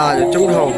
Coob dhau.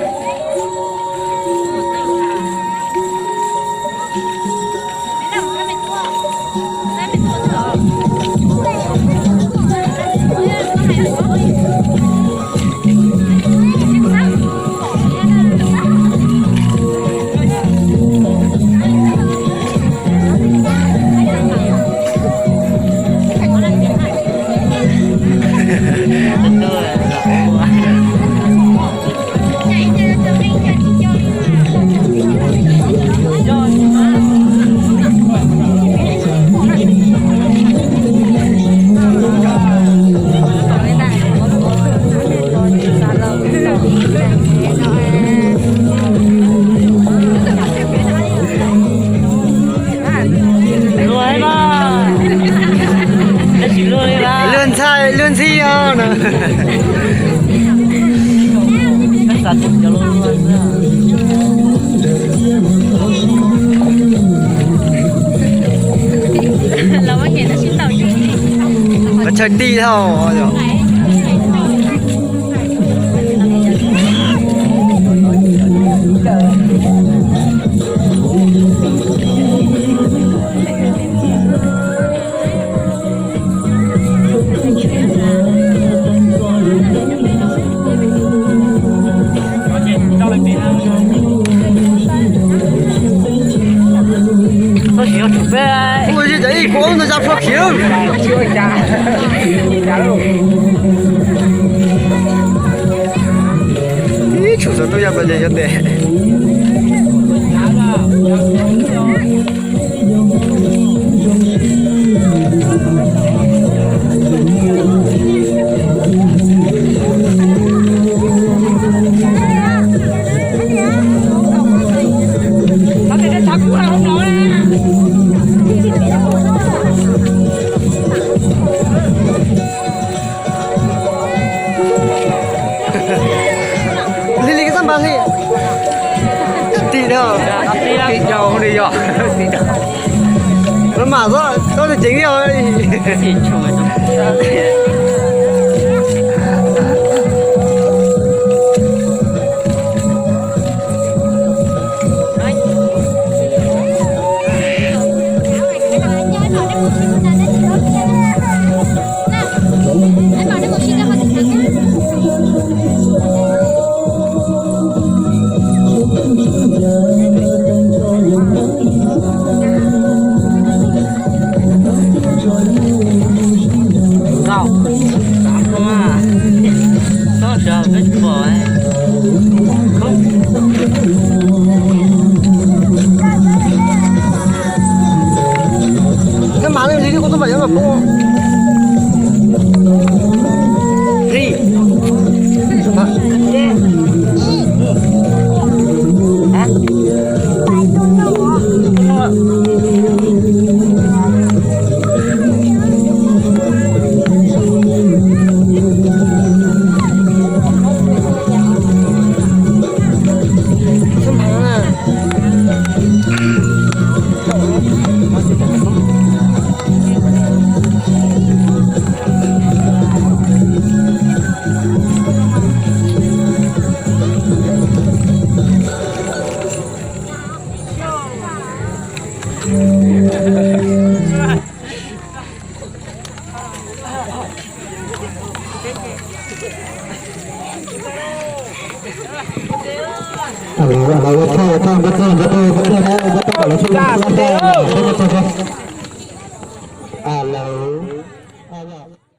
Luag ntxhais luag ntxhi os no. Mas tshaw ti dhau. Ua li cas ib kuv aub ntawd ya plhuav khiv. Ib tshuav xov tooj ya pas ces cov tes. Lig lig koj xab npas li. Tim no, tim no, tim no. Mas mas xwb, tau tias ceev li os. Nkauj, txhob sawv peb tsis pom. Koj mam li li kuv tub mam yuav mam poob. Li. Ua tsaug, ua tsaug, npaj txog, npaj txog, npaj txog, npaj txog, npaj txog.